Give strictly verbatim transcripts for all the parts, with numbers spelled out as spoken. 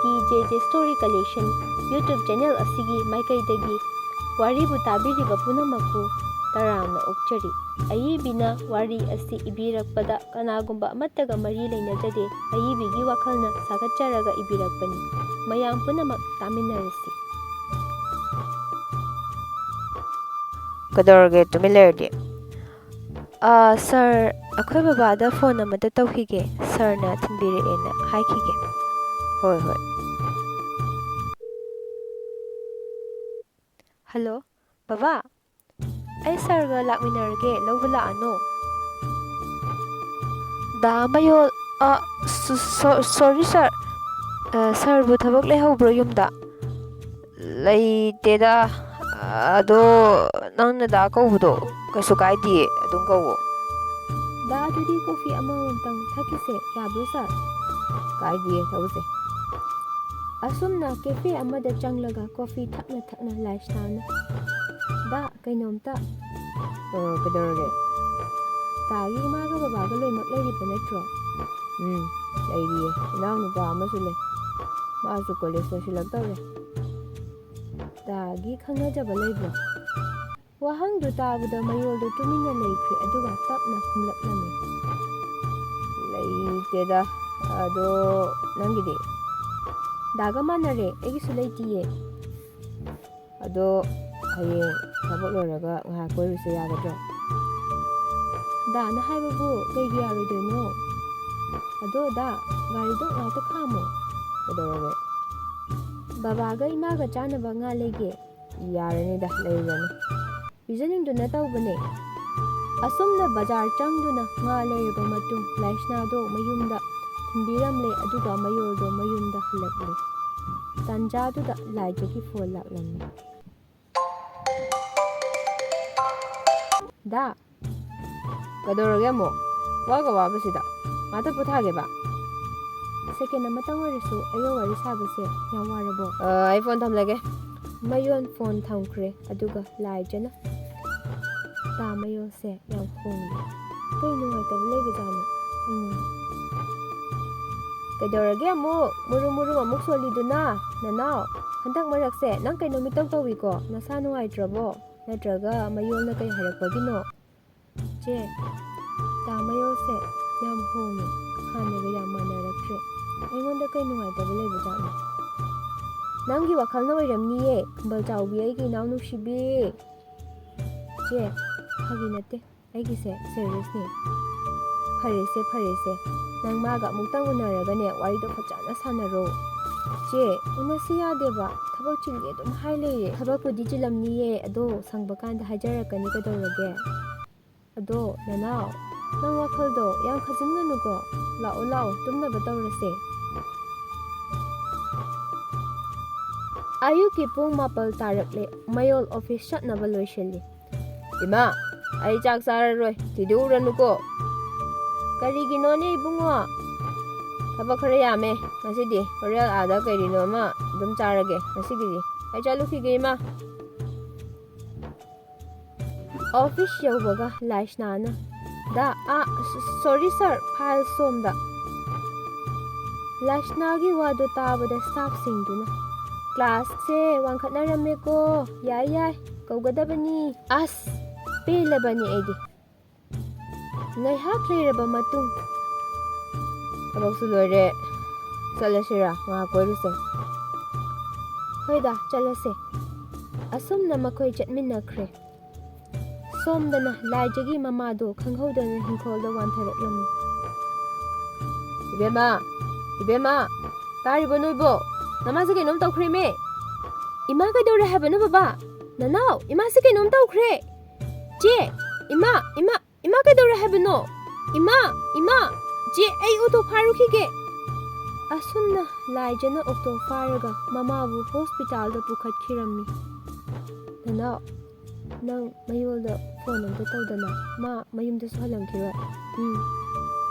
T J J Story Collection YouTube channel ꯑꯁꯤꯒꯤ ꯃꯥꯏꯀꯩꯗꯒꯤ ꯋꯥꯔꯤꯕꯨ ꯇꯥꯕꯤꯔꯤꯕ ꯄꯨꯝꯅꯃꯛꯄꯨ ꯇꯔꯥꯝꯅ ꯑꯣꯛꯆꯔꯤ꯫ ꯑꯏꯕꯤꯅ ꯋꯥꯔꯤ ꯑꯁꯤ ꯏꯕꯤꯔꯛꯄꯗ ꯀꯅꯥꯒꯨꯝꯕ ꯑꯃꯠꯇꯒ ꯃꯔꯤ ꯂꯩꯅꯖꯗꯦ꯫ ꯑꯏꯕꯤꯒꯤ ꯋꯥꯈꯜꯅ ꯁꯥꯒꯠꯆꯔꯒ ꯏꯕꯤꯔꯛꯄꯅꯤ꯫ ꯃꯌꯥꯝ ꯄꯨꯝꯅꯃꯛ ꯇꯥꯃꯤꯟꯅꯔꯁꯤ꯫ ꯀꯩꯗꯧꯔꯒꯦ ꯇꯨꯃꯤꯟ ꯂꯩꯔꯗꯤ? ꯑꯥ, ꯁꯥꯔ, ꯑꯩꯈꯣꯏ ꯕꯕꯥꯗ ꯐꯣꯟ ꯑꯃꯇ ꯇꯧꯈꯤꯒꯦ, ꯁꯥꯔꯅ ꯊꯤꯟꯕꯤꯔꯛꯑꯦꯅ ꯍꯥꯏꯈꯤꯒꯦ꯫ ꯍꯣꯏ, ꯍꯣꯏ꯫ ꯍꯜꯂꯣ, ꯕꯕꯥ? ꯑꯩ ꯁꯥꯔꯒ ꯂꯥꯛꯃꯤꯟꯅꯔꯒꯦ, ꯂꯧꯕ ꯂꯥꯛꯑꯅꯣ꯫ ꯗꯥ ꯃꯌꯣꯜ, ꯑ, ꯁꯣ-, ꯁꯣ-, ꯁꯣꯔꯤ ꯁꯥꯔ꯫ ꯑ, ꯁꯥꯔꯕꯨ ꯊꯕꯛ ꯂꯩꯍꯧꯕ꯭ꯔꯣ ꯌꯨꯝꯗ? ꯂꯩꯇꯦꯗ꯫ ꯑꯗꯣ ꯅꯪꯅ ꯗꯥ ꯀꯧꯕꯗꯣ ꯀꯩꯁꯨ ꯀꯥꯏꯗꯤꯌꯦ, ꯑꯗꯨꯝ ꯀꯧꯋꯣ꯫ ꯗꯥ, ꯑꯗꯨꯗꯤ ꯀꯣꯐꯤ ꯑꯃꯃꯝꯇꯪ ꯊꯛꯈꯤꯁꯦ, ꯌꯥꯕ꯭ꯔꯣ ꯁꯥꯔ? ꯀꯥꯏꯗꯤꯌꯦ, ꯊꯛꯎꯁꯦ꯫ ꯑꯁꯨꯝꯅ ꯀꯦꯐꯦ ꯑꯃꯗ ꯆꯪꯂꯒ ꯀꯣꯐꯤ ꯊꯛꯅ ꯊꯛꯅ ꯂꯥꯏꯁꯅꯥꯅ, ꯗꯥ, ꯀꯩꯅꯣꯝꯇ꯫ ꯑ, ꯀꯩꯗꯧꯔꯒꯦ? ꯗꯥꯒꯤ ꯏꯃꯥꯒ ꯕꯕꯥꯒ ꯂꯣꯏꯅꯃꯛ ꯂꯩꯔꯤꯕ ꯅꯠꯇ꯭ꯔꯣ? ꯎꯝ, ꯂꯩꯔꯤꯌꯦ꯫ ꯏꯅꯥꯎꯅꯨꯄꯥ ꯑꯃꯁꯨ ꯂꯩ꯫ ꯃꯥꯁꯨ ꯀꯣꯂꯦꯖ ꯂꯣꯏꯁꯤꯜꯂꯛꯇꯧꯔꯦ꯫ ꯗꯥꯒꯤ ꯈꯪꯅꯖꯕ ꯂꯩꯕ꯭ꯔꯣ? ꯋꯥꯍꯪꯗꯨ ꯇꯥꯕꯗ ꯃꯌꯣꯜꯗꯨ ꯇꯨꯃꯤꯟꯅ ꯂꯩꯈ꯭ꯔꯦ, ꯑꯗꯨꯒ ꯇꯞꯅ ꯈꯨꯝꯂꯛꯂꯝꯃꯤ꯫ ꯂꯩꯇꯦꯗ꯫ ꯑꯗꯣ ꯅꯪꯒꯤꯗꯤ? ꯗꯥꯒ ꯃꯥꯟꯅꯔꯦ, ꯑꯩꯒꯤꯁꯨ ꯂꯩꯇꯤꯌꯦ꯫ ꯑꯗꯣ ꯍꯌꯦꯡ ꯊꯕꯛ ꯂꯣꯏꯔꯒ ꯉꯥꯏꯍꯥꯛ ꯀꯣꯏꯔꯨꯁꯦ, ꯌꯥꯒꯗ꯭ꯔꯣ? ꯗꯥꯅ ꯍꯥꯏꯕꯕꯨ ꯀꯩꯒꯤ ꯌꯥꯔꯣꯏꯗꯣꯏꯅꯣ? ꯑꯗꯣ ꯗꯥ, ꯒꯥꯔꯤꯗꯣ ꯉꯥꯛꯇ ꯈꯥꯝꯃꯣ꯫ ꯀꯩꯗꯧꯔꯒꯦ? ꯕꯕꯥꯒ ꯏꯃꯥꯒ ꯆꯥꯅꯕ ꯉꯥ ꯂꯩꯒꯦ꯫ ꯌꯥꯔꯅꯤꯗ, ꯂꯩꯔꯨꯔꯅꯨ꯫ ꯄꯤꯖꯅꯤꯡꯗꯨꯅ ꯇꯧꯕꯅꯦ꯫ ꯑꯁꯨꯝꯅ ꯕꯖꯥꯔ ꯆꯪꯗꯨꯅ ꯉꯥ ꯂꯩꯔꯕ ꯃꯇꯨꯡ ꯂꯥꯏꯁꯅꯥꯗꯣ ꯃꯌꯨꯝꯗ ꯊꯤꯟꯕꯤꯔꯝꯂꯦ, ꯑꯗꯨꯒ ꯃꯌꯣꯜꯗꯣ ꯃꯌꯨꯝꯗ ꯍꯜꯂꯛꯂꯦ꯫ ꯇꯥꯟꯖꯥꯗꯨꯗ ꯂꯥꯏꯖꯒꯤ ꯐꯣꯟ ꯂꯥꯛꯂꯝꯃꯤ꯫ ꯗꯥ, ꯀꯩꯗꯧꯔꯒꯦ ꯑꯃꯨꯛ? ꯋꯥꯒ ꯋꯥꯕꯁꯤꯗ꯫ ꯉꯥꯛꯇ ꯄꯣꯊꯥꯒꯦꯕ꯫ ꯁꯦꯀꯦꯟ ꯑꯃꯇꯪ ꯑꯣꯏꯔꯁꯨ ꯑꯩꯒ ꯋꯥꯔꯤ ꯁꯥꯕꯁꯦ ꯌꯥꯝ ꯋꯥꯔꯕꯣ? ꯑ, ꯑꯩ ꯐꯣꯟ ꯊꯝꯂꯒꯦ꯫ ꯃꯌꯣꯟ ꯐꯣꯟ ꯊꯝꯈ꯭ꯔꯦ, ꯑꯗꯨꯒ ꯂꯥꯏꯖꯅ ꯇꯥ ꯃꯌꯣꯜꯁꯦ ꯌꯥꯝ ꯍꯣꯡꯉꯦ꯫ ꯀꯩ ꯅꯨꯡꯉꯥꯏꯇꯕ ꯂꯩꯕꯖꯥꯠꯅꯣ? ꯎꯝ꯫ ꯀꯩꯗꯧꯔꯒꯦ ꯑꯃꯨꯛ? ꯃꯨꯔꯨꯝ ꯃꯨꯔꯨꯝ ꯑꯃꯨꯛ ꯁꯣꯜꯂꯤꯗꯨꯅ? ꯅꯅꯥꯎ, ꯍꯟꯗꯛ ꯃꯔꯛꯁꯦ ꯅꯪ ꯀꯩꯅꯣ ꯃꯤꯇꯧ ꯇꯧꯏꯀꯣ? ꯅꯁꯥ ꯅꯨꯡꯉꯥꯏꯇ꯭ꯔꯕꯣ? ꯅꯠꯇ꯭ꯔꯒ ꯃꯌꯣꯜꯅ ꯀꯩ ꯍꯥꯏꯔꯛꯄꯒꯤꯅꯣ? ꯆꯦ, ꯇꯥ ꯃꯌꯣꯜꯁꯦ ꯌꯥꯝ ꯍꯣꯡꯉꯦ, ꯍꯥꯟꯅꯒ ꯌꯥꯝ ꯃꯥꯟꯅꯔꯛꯇ꯭ꯔꯦ꯫ ꯑꯩꯉꯣꯟꯗ ꯀꯩ ꯅꯨꯡꯉꯥꯏꯇꯕ ꯂꯩꯕꯖꯥꯠꯅꯣ? ꯅꯪꯒꯤ ꯋꯥꯈꯜꯅ ꯑꯣꯏꯔꯝꯅꯤꯌꯦ, ꯈꯝꯕꯜ ꯆꯥꯎꯕꯤ ꯑꯩꯒꯤ ꯏꯅꯥꯎ ꯅꯨꯡꯁꯤꯕꯤ꯫ ꯆꯦ, ꯐꯥꯒꯤ ꯅꯠꯇꯦ, ꯑꯩꯒꯤꯁꯦ ꯁꯦꯔꯤꯌꯁꯅꯦ꯫ ꯐꯔꯦꯁꯦ, ꯐꯔꯦꯁꯦ, ꯅꯪ ꯃꯥꯒ ꯑꯃꯨꯛꯇꯪ ꯎꯅꯔꯒꯅꯦ, ꯋꯥꯔꯤꯗꯣ ꯐꯖꯅ ꯁꯥꯟꯅꯔꯣ꯫ ꯆꯦ, ꯎꯅꯁꯤ ꯌꯥꯗꯦꯕ, ꯊꯕꯛ ꯆꯤꯜꯂꯤ ꯑꯗꯨꯝ ꯍꯥꯏ ꯂꯩꯔꯦ꯫ ꯊꯕꯛꯄꯨꯗꯤ ꯆꯤꯜꯂꯝꯅꯤꯌꯦ, ꯑꯗꯣ ꯁꯪꯕ ꯀꯥꯟꯗ ꯍꯥꯏꯖꯔꯛꯀꯅꯤ, ꯀꯩꯗꯧꯔꯒꯦ? ꯑꯗꯣ ꯅꯅꯥꯎ, ꯅꯪ ꯋꯥꯈꯜꯗꯣ ꯌꯥꯝ ꯈꯟꯖꯤꯟꯒꯅꯨꯀꯣ꯫ ꯂꯥꯛꯑꯣ, ꯂꯥꯛꯑꯣ, ꯇꯨꯝꯅꯕ ꯇꯧꯔꯁꯦ꯫ ꯑꯌꯨꯛꯀꯤ ꯄꯨꯡ ꯃꯥꯄꯜ ꯇꯥꯔꯛꯂꯦ꯫ ꯃꯌꯣꯜ ꯑꯣꯐꯤꯁ ꯆꯠꯅꯕ ꯂꯣꯏꯁꯤꯜꯂꯤ꯫ "ꯏꯃꯥ, ꯑꯩ ꯆꯥꯛ ꯆꯥꯔꯔꯣꯏ, ꯊꯤꯗꯣꯛꯎꯔꯅꯨꯀꯣ꯫" "ꯀꯔꯤꯒꯤꯅꯣꯅꯦ ꯏꯕꯨꯡꯉꯣ?" "ꯊꯕꯛ ꯈꯔ ꯌꯥꯝꯃꯦ ꯉꯁꯤꯗꯤ, ꯍꯣꯔꯦꯟ ꯑꯥꯗ ꯀꯔꯤꯅꯣ ꯑꯃ ꯑꯗꯨꯝ ꯆꯥꯔꯒꯦ ꯉꯁꯤꯒꯤꯗꯤ꯫ ꯑꯩ ꯆꯠꯂꯨꯈꯤꯒꯦ ꯏꯃꯥ꯫" ꯑꯣꯐꯤꯁ ꯌꯧꯕꯒ ꯂꯥꯏꯁꯅꯥꯅ, "ꯗꯥ, ꯑꯥ, ꯁꯣ-, ꯁꯣꯔꯤ ꯁꯥꯔ, ꯐꯥꯏꯜ ꯁꯣꯝꯗ꯫" ꯂꯥꯏꯁꯅꯥꯒꯤ ꯋꯥꯗꯨ ꯇꯥꯕꯗ ꯁ꯭ꯇꯥꯐꯁꯤꯡꯗꯨꯅ, "ꯀ꯭ꯂꯥꯁꯁꯦ ꯋꯥꯡꯈꯠꯅꯔꯝꯃꯦꯀꯣ, ꯌꯥꯏ ꯌꯥꯏ, ꯀꯧꯒꯗꯕꯅꯤ꯫" ꯑꯁ, ꯄꯦꯜꯂꯕꯅꯤ ꯑꯩꯗꯤ꯫ ꯉꯥꯏꯍꯥꯛ ꯂꯩꯔꯕ ꯃꯇꯨꯡ, "ꯊꯕꯛꯁꯨ ꯂꯣꯏꯔꯦ, ꯆꯠꯂꯁꯤꯔꯥ, ꯉꯥꯏꯍꯥꯛ ꯀꯣꯏꯔꯨꯁꯦ?" "ꯍꯣꯏꯗ, ꯆꯠꯂꯁꯦ꯫" ꯑꯁꯨꯝꯅ ꯃꯈꯣꯏ ꯆꯠꯃꯤꯟꯅꯈ꯭ꯔꯦ꯫ ꯁꯣꯝꯗꯅ ꯂꯥꯏꯖꯒꯤ ꯃꯃꯥꯗꯣ ꯈꯪꯍꯧꯗꯅ ꯏꯪꯈꯣꯜꯗ ꯋꯥꯟꯊꯔꯛꯂꯝꯃꯤ꯫ "ꯏꯕꯦꯝꯃ, ꯏꯕꯦꯝꯃ, ꯇꯥꯔꯤꯕꯣ ꯅꯣꯏꯕꯣ? ꯅꯃꯥꯁꯦ ꯀꯩꯅꯣꯝ ꯇꯧꯈ꯭ꯔꯦꯃꯦ!" "ꯏꯃꯥ, ꯀꯩꯗꯧꯔꯦ ꯍꯥꯏꯕꯅꯣ ꯕꯕꯥ? ꯅꯅꯥꯎ, ꯏꯃꯥꯁꯦ ꯀꯩꯅꯣꯝ ꯇꯧꯈ꯭ꯔꯦ! ꯆꯦ, ꯏꯃꯥ, ꯏꯃꯥ, ꯏꯃꯥ, ꯀꯩꯗꯧꯔꯦ ꯍꯥꯏꯕꯅꯣ? ꯏꯃꯥ, ꯏꯃꯥ! ꯆꯦ, ꯑꯩ ꯑꯣꯇꯣ ꯐꯥꯔꯨꯈꯤꯒꯦ!" ꯑꯁꯨꯝꯅ ꯂꯥꯏꯖꯅ ꯑꯣꯇꯣ ꯐꯥꯔꯒ ꯃꯃꯥꯕꯨ ꯍꯣꯁꯄꯤꯇꯥꯜꯗ ꯄꯨꯈꯠꯈꯤꯔꯝꯃꯤ꯫ "ꯅꯅꯥꯎ, ꯅꯪ ꯃꯌꯣꯜꯗ ꯐꯣꯟ ꯑꯝꯇ ꯇꯧꯗꯅ, ꯃꯥ ꯃꯌꯨꯝꯗꯁꯨ ꯍꯜꯂꯝꯈꯤꯔꯣꯏ꯫" "ꯎꯝ꯫"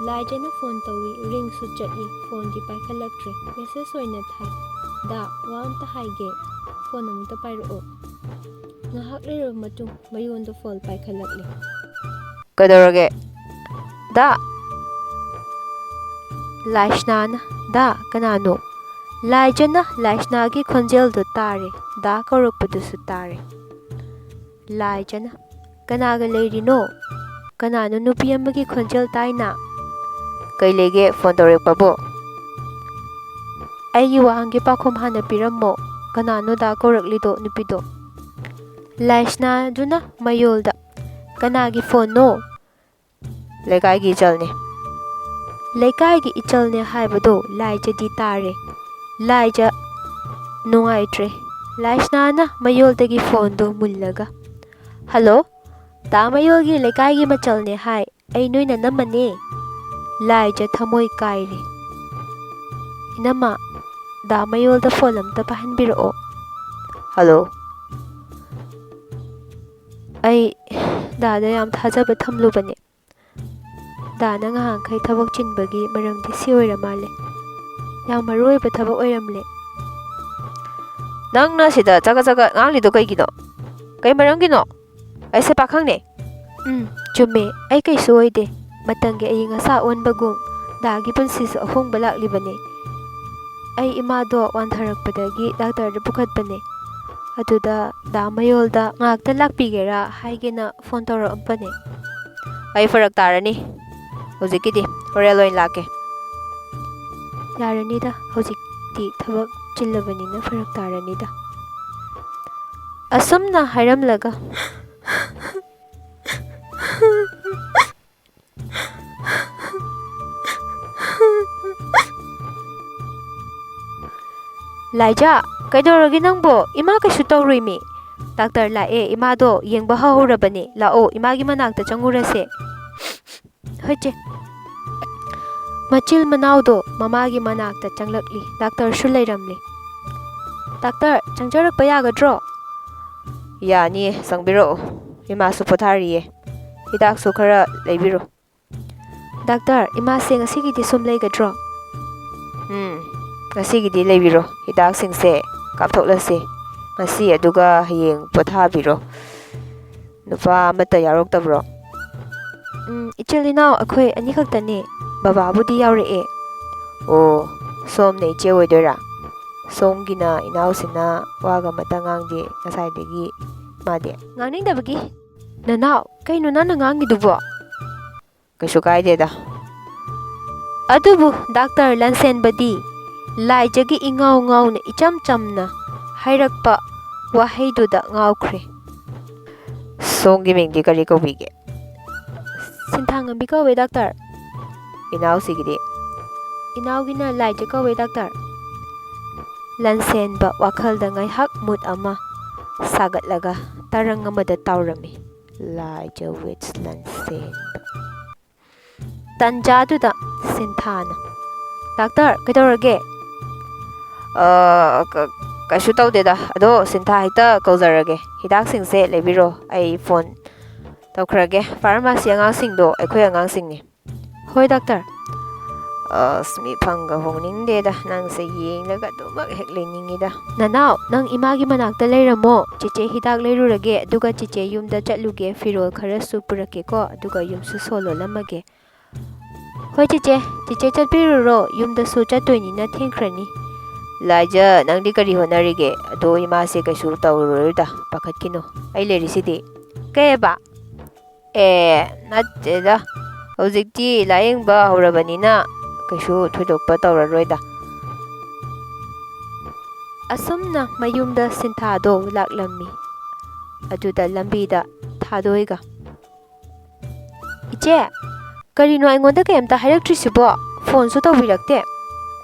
ꯂꯥꯏꯖꯅ ꯐꯣꯟ ꯇꯧꯏ, ꯔꯤꯡꯁꯨ ꯆꯠꯂꯤ, ꯐꯣꯟꯗꯤ ꯄꯥꯏꯈꯠꯂꯛꯇ꯭ꯔꯦ꯫ ꯃꯦꯁꯦꯖ ꯑꯣꯏꯅ ꯊꯥꯏ, "ꯗꯥ, ꯋꯥ ꯑꯝꯇ ꯍꯥꯏꯒꯦ, ꯐꯣꯟ ꯑꯃꯨꯛꯇ ꯄꯥꯏꯔꯛꯑꯣ꯫" ꯉꯥꯏꯍꯥꯛ ꯂꯩꯔꯕ ꯃꯇꯨꯡ ꯃꯌꯣꯜꯗ ꯐꯣꯟ ꯄꯥꯏꯈꯠꯂꯛꯂꯦ꯫ "ꯀꯩꯗꯧꯔꯒꯦ, ꯗꯥ?" ꯂꯥꯏꯁꯅꯥꯅ "ꯗꯥ, ꯀꯅꯥꯅꯣ?" ꯂꯥꯏꯖꯅ ꯂꯥꯏꯁꯅꯥꯒꯤ ꯈꯣꯟꯖꯦꯜꯗꯨ ꯇꯥꯔꯦ꯫ ꯗꯥ ꯀꯧꯔꯛꯄꯗꯨꯁꯨ ꯇꯥꯔꯦ꯫ ꯂꯥꯏꯖꯅ, "ꯀꯅꯥꯒ ꯂꯩꯔꯤꯅꯣ? ꯀꯅꯥꯅꯣ ꯅꯨꯄꯤ ꯑꯃꯒꯤ ꯈꯣꯟꯖꯦꯜ ꯇꯥꯏꯅ?" "ꯀꯩ ꯂꯩꯒꯦ ꯐꯣꯟ ꯇꯧꯔꯛꯄꯕꯨ?" "ꯑꯩꯒꯤ ꯋꯥꯍꯪꯒꯤ ꯄꯥꯎꯈꯨꯝ ꯍꯥꯟꯅ ꯄꯤꯔꯝꯃꯣ꯫ ꯀꯅꯥꯅꯣ ꯗꯥ ꯀꯧꯔꯛꯂꯤꯗꯣ ꯅꯨꯄꯤꯗꯣ?" ꯂꯥꯏꯁꯅꯥꯗꯨꯅ ꯃꯌꯣꯜꯗ, "ꯀꯅꯥꯒꯤ ꯐꯣꯟꯅꯣ?" "ꯂꯩꯀꯥꯏꯒꯤ ꯏꯆꯜꯅꯦ꯫" ꯂꯩꯀꯥꯏꯒꯤ ꯏꯆꯜꯅꯦ ꯍꯥꯏꯕꯗꯣ ꯂꯥꯏꯖꯗꯤ ꯇꯥꯔꯦ꯫ ꯂꯥꯏꯖ ꯅꯨꯡꯉꯥꯏꯇ꯭ꯔꯦ꯫ ꯂꯥꯏꯁꯅꯥꯅ ꯃꯌꯣꯜꯗꯒꯤ ꯐꯣꯟꯗꯣ ꯃꯨꯜꯂꯒ, "ꯍꯜꯂꯣ, ꯗꯥ ꯃꯌꯣꯜꯒꯤ ꯂꯩꯀꯥꯏꯒꯤ ꯃꯆꯜꯅꯦ ꯍꯥꯏ꯫ ꯑꯩ ꯅꯣꯏ ꯅꯅꯝꯃꯅꯦ꯫" ꯂꯥꯏꯖ ꯊꯃꯣꯏ ꯀꯥꯏꯔꯦ꯫ "ꯏꯅꯝꯃ, ꯗꯥ ꯃꯌꯣꯜꯗ ꯐꯣꯟ ꯑꯝꯇ ꯄꯥꯏꯍꯟꯕꯤꯔꯛꯑꯣ꯫" "ꯍꯜꯂꯣ꯫" "ꯑꯩ ꯗꯥꯗ ꯌꯥꯝ ꯊꯥꯖꯕ ꯊꯝꯂꯨꯕꯅꯦ꯫ ꯗꯥꯅ ꯉꯍꯥꯟꯈꯩ ꯊꯕꯛ ꯆꯤꯟꯕꯒꯤ ꯃꯔꯝꯗꯤ ꯁꯤ ꯑꯣꯏꯔ ꯃꯥꯜꯂꯦ꯫ ꯌꯥꯝ ꯃꯔꯨ ꯑꯣꯏꯕ ꯊꯕꯛ ꯑꯣꯏꯔꯝꯂꯦ꯫" "ꯅꯪꯅ ꯁꯤꯗ ꯆꯒꯠ ꯆꯒꯠ ꯉꯥꯡꯂꯤꯗꯣ ꯀꯩꯒꯤꯅꯣ? ꯀꯩ ꯃꯔꯝꯒꯤꯅꯣ? ꯑꯩꯁꯦ ꯄꯥꯈꯪꯅꯦ꯫" "ꯎꯝ, ꯆꯨꯝꯃꯦ, ꯑꯩ ꯀꯩꯁꯨ ꯑꯣꯏꯗꯦ꯫ ꯃꯇꯝꯒꯤ ꯑꯏꯪ ꯑꯁꯥ ꯑꯣꯟꯕꯒꯨꯝ ꯗꯥꯒꯤ ꯄꯨꯟꯁꯤꯁꯨ ꯑꯍꯣꯡꯕ ꯂꯥꯛꯂꯤꯕꯅꯦ꯫ ꯑꯩ ꯏꯃꯥꯗꯣ ꯋꯥꯟꯊꯔꯛꯄꯗꯒꯤ ꯗꯥꯛꯇꯔꯗ ꯄꯨꯈꯠꯄꯅꯦ꯫ ꯑꯗꯨꯗ ꯗꯥ ꯃꯌꯣꯜꯗ ꯉꯥꯏꯍꯥꯛꯇ ꯂꯥꯛꯄꯤꯒꯦꯔꯥ ꯍꯥꯏꯒꯦꯅ ꯐꯣꯟ ꯇꯧꯔꯛꯑꯝꯕꯅꯦ꯫" "ꯑꯩ ꯐꯔꯛ ꯇꯥꯔꯅꯤ ꯍꯧꯖꯤꯛꯀꯤꯗꯤ, ꯍꯣꯔꯦꯟ ꯑꯣꯏꯅ ꯂꯥꯛꯀꯦ꯫" "ꯌꯥꯔꯅꯤꯗ, ꯍꯧꯖꯤꯛꯇꯤ ꯊꯕꯛ ꯆꯤꯜꯂꯕꯅꯤꯅ ꯐꯔꯛ ꯇꯥꯔꯅꯤꯗ꯫" ꯑꯁꯨꯝꯅ ꯍꯥꯏꯔꯝꯂꯒ "ꯂꯥꯏꯖꯥ, ꯀꯩꯗꯧꯔꯒꯦ ꯅꯪꯕꯣ? ꯏꯃꯥ ꯀꯩꯁꯨ ꯇꯧꯔꯨꯏꯃꯤ꯫ ꯗꯥꯛꯇꯔ ꯂꯥꯛꯑꯦ, ꯏꯃꯥꯗꯣ ꯌꯦꯡꯕ ꯍꯧꯍꯧꯔꯕꯅꯦ꯫ ꯂꯥꯛꯑꯣ, ꯏꯃꯥꯒꯤ ꯃꯅꯥꯛꯇ ꯆꯪꯉꯨꯔꯁꯦ꯫" ꯍꯣꯏ ꯆꯦ꯫ ꯃꯆꯤꯜ ꯃꯅꯥꯎꯗꯣ ꯃꯃꯥꯒꯤ ꯃꯅꯥꯛꯇ ꯆꯪꯂꯛꯂꯤ꯫ ꯗꯥꯛꯇꯔꯁꯨ ꯂꯩꯔꯝꯂꯤ꯫ "ꯗꯥꯛꯇꯔ, ꯆꯪꯖꯔꯛꯄ ꯌꯥꯒꯗ꯭ꯔꯣ?" "ꯌꯥꯅꯤꯌꯦ, ꯆꯪꯕꯤꯔꯛꯑꯣ꯫ ꯏꯃꯥꯁꯨ ꯄꯣꯊꯥꯔꯤꯌꯦ꯫ ꯍꯤꯗꯥꯛꯁꯨ ꯈꯔ ꯂꯩꯕꯤꯔꯣ꯫" "ꯗꯥꯛꯇꯔ, ꯏꯃꯥꯁꯦ ꯉꯁꯤꯒꯤꯗꯤ ꯁꯨꯝ ꯂꯩꯒꯗ꯭ꯔꯣ?" "ꯎꯝ, ꯉꯁꯤꯒꯤꯗꯤ ꯂꯩꯕꯤꯔꯣ꯫ ꯍꯤꯗꯥꯛꯁꯤꯡꯁꯦ ꯀꯥꯞꯊꯣꯛꯂꯁꯤ ꯉꯁꯤ, ꯑꯗꯨꯒ ꯍꯌꯦꯡ ꯄꯣꯊꯥꯕꯤꯔꯣ꯫" "ꯅꯨꯄꯥ ꯑꯃꯠꯇ ꯌꯥꯎꯔꯛꯇꯕ꯭ꯔꯣ?" "ꯎꯝ, ꯏꯆꯤꯜ ꯏꯅꯥꯎ ꯑꯩꯈꯣꯏ ꯑꯅꯤꯈꯛꯇꯅꯦ꯫ ꯕꯕꯥꯕꯨꯗꯤ ꯌꯥꯎꯔꯛꯑꯦ꯫" ꯑꯣ, ꯁꯣꯝꯅ ꯏꯆꯦ ꯑꯣꯏꯗꯣꯏꯔꯥ? ꯁꯣꯝꯒꯤꯅ ꯏꯅꯥꯎꯁꯤꯅ ꯋꯥꯒ ꯑꯃꯇ ꯉꯥꯡꯗꯦ ꯉꯁꯥꯏꯗꯒꯤ ꯃꯥꯗꯤ꯫ ꯉꯥꯡꯅꯤꯡꯗꯕꯒꯤ? ꯅꯅꯥꯎ, ꯀꯩꯅꯣ ꯅꯪꯅ ꯉꯥꯡꯉꯤꯗꯨꯕꯣ? ꯀꯩꯁꯨ ꯀꯥꯏꯗꯦꯗ꯫ ꯑꯗꯨꯕꯨ ꯗꯥꯛꯇꯔ ꯂꯟꯁꯦꯟꯕꯗꯤ ꯂꯥꯏꯖꯒꯤ ꯏꯉꯥꯎ ꯉꯥꯎꯅ ꯏꯆꯝ ꯆꯝꯅ ꯍꯥꯏꯔꯛꯄ ꯋꯥꯍꯩꯗꯨꯗ ꯉꯥꯎꯈ꯭ꯔꯦ꯫ ꯁꯣꯝꯒꯤ ꯃꯤꯡꯗꯤ ꯀꯔꯤ ꯀꯧꯕꯤꯒꯦ? ꯁꯤꯟꯊꯥꯉꯝꯕꯤ ꯀꯧꯋꯦ, ꯗꯥꯛꯇꯔ꯫ ꯏꯅꯥꯎꯁꯤꯒꯤꯗꯤ? ꯏꯅꯥꯎꯒꯤꯅ ꯂꯥꯏꯖ ꯀꯧꯋꯦ, ꯗꯥꯛꯇꯔ꯫ ꯂꯟꯁꯦꯟꯕ ꯋꯥꯈꯜꯗ ꯉꯥꯏꯍꯥꯛ ꯃꯨꯠ ꯑꯃ ꯁꯥꯒꯠꯂꯒ ꯇꯔꯪ ꯑꯃꯗ ꯇꯥꯎꯔꯝꯃꯤ꯫ ꯂꯥꯏꯖ ꯋꯤꯠꯁ ꯂꯟꯁꯦꯟꯕ꯫ ꯇꯟꯖꯥꯗꯨꯗ ꯁꯤꯟꯊꯥꯅ, "ꯗꯥꯛꯇꯔ, ꯀꯩꯗꯧꯔꯒꯦ?" "ꯑ, ꯀ-, ꯀꯩꯁꯨ ꯇꯧꯗꯦꯗ꯫ ꯑꯗꯣ ꯁꯤꯟꯊꯥ ꯍꯦꯛꯇ ꯀꯧꯖꯔꯒꯦ꯫ ꯍꯤꯗꯥꯛꯁꯤꯡꯁꯦ ꯂꯩꯕꯤꯔꯣ꯫ ꯑꯩ ꯐꯣꯟ ꯇꯧꯈ꯭ꯔꯒꯦ꯫ ꯐꯥꯔꯃꯥꯁꯤ ꯑꯉꯥꯡꯁꯤꯡꯗꯣ ꯑꯩꯈꯣꯏ ꯑꯉꯥꯡꯁꯤꯡꯅꯤ꯫" "ꯍꯣꯏ, ꯗꯥꯛꯇꯔ꯫" "ꯑꯁ, ꯃꯤꯐꯝꯒ ꯍꯣꯡꯅꯤꯡꯗꯦꯗ꯫ ꯅꯪꯁꯦ ꯌꯦꯡꯂꯒ ꯑꯗꯨꯃꯛ ꯍꯦꯛ ꯂꯩꯅꯤꯡꯉꯤꯗ꯫" "ꯅꯅꯥꯎ, ꯅꯪ ꯏꯃꯥꯒꯤ ꯃꯅꯥꯛꯇ ꯂꯩꯔꯝꯃꯣ꯫ ꯆꯦꯆꯦ ꯍꯤꯗꯥꯛ ꯂꯩꯔꯨꯔꯒꯦ, ꯑꯗꯨꯒ ꯆꯦꯆꯦ ꯌꯨꯝꯗ ꯆꯠꯂꯨꯒꯦ꯫ ꯐꯤꯔꯣꯜ ꯈꯔꯁꯨ ꯄꯨꯔꯛꯀꯦꯀꯣ, ꯑꯗꯨꯒ ꯌꯨꯝꯁꯨ ꯁꯣ ꯂꯣꯜꯂꯝꯃꯒꯦ꯫" "ꯍꯣꯏ, ꯆꯦꯆꯦ꯫ ꯆꯦꯆꯦ ꯆꯠꯄꯤꯔꯨꯔꯣ꯫ ꯌꯨꯝꯗꯁꯨ ꯆꯠꯇꯣꯏꯅꯤꯅ ꯊꯦꯡꯈ꯭ꯔꯅꯤ꯫" "ꯂꯥꯏꯖ, ꯅꯪꯗꯤ ꯀꯔꯤ ꯍꯣꯠꯅꯔꯤꯒꯦ? ꯑꯗꯣ ꯏꯃꯥꯁꯦ ꯀꯩꯁꯨ ꯇꯧꯔꯔꯣꯏꯗ, ꯄꯥꯈꯠꯈꯤꯅꯨ꯫ ꯑꯩ ꯂꯩꯔꯤꯁꯤꯗꯤ꯫" "ꯀꯩꯑꯕ?" "ꯑꯦ, ꯅꯠꯇꯦꯗ, ꯍꯧꯖꯤꯛꯇꯤ ꯂꯥꯌꯦꯡꯕ ꯍꯧꯔꯕꯅꯤꯅ ꯀꯩꯁꯨ ꯊꯣꯏꯗꯣꯛꯄ ꯇꯧꯔꯔꯣꯏꯗ꯫" ꯑꯁꯨꯝꯅ ꯃꯌꯨꯝꯗ ꯁꯤꯟꯊꯥꯗꯣ ꯂꯥꯛꯂꯝꯃꯤ꯫ ꯑꯗꯨꯗ ꯂꯝꯕꯤꯗ ꯊꯥꯗꯣꯏꯒ, "ꯏꯆꯦ, ꯀꯔꯤꯅꯣ ꯑꯩꯉꯣꯟꯗ ꯀꯩꯝꯇ ꯍꯥꯏꯔꯛꯇ꯭ꯔꯤꯁꯤꯕꯣ? ꯐꯣꯟꯁꯨ ꯇꯧꯕꯤꯔꯛꯇꯦ꯫"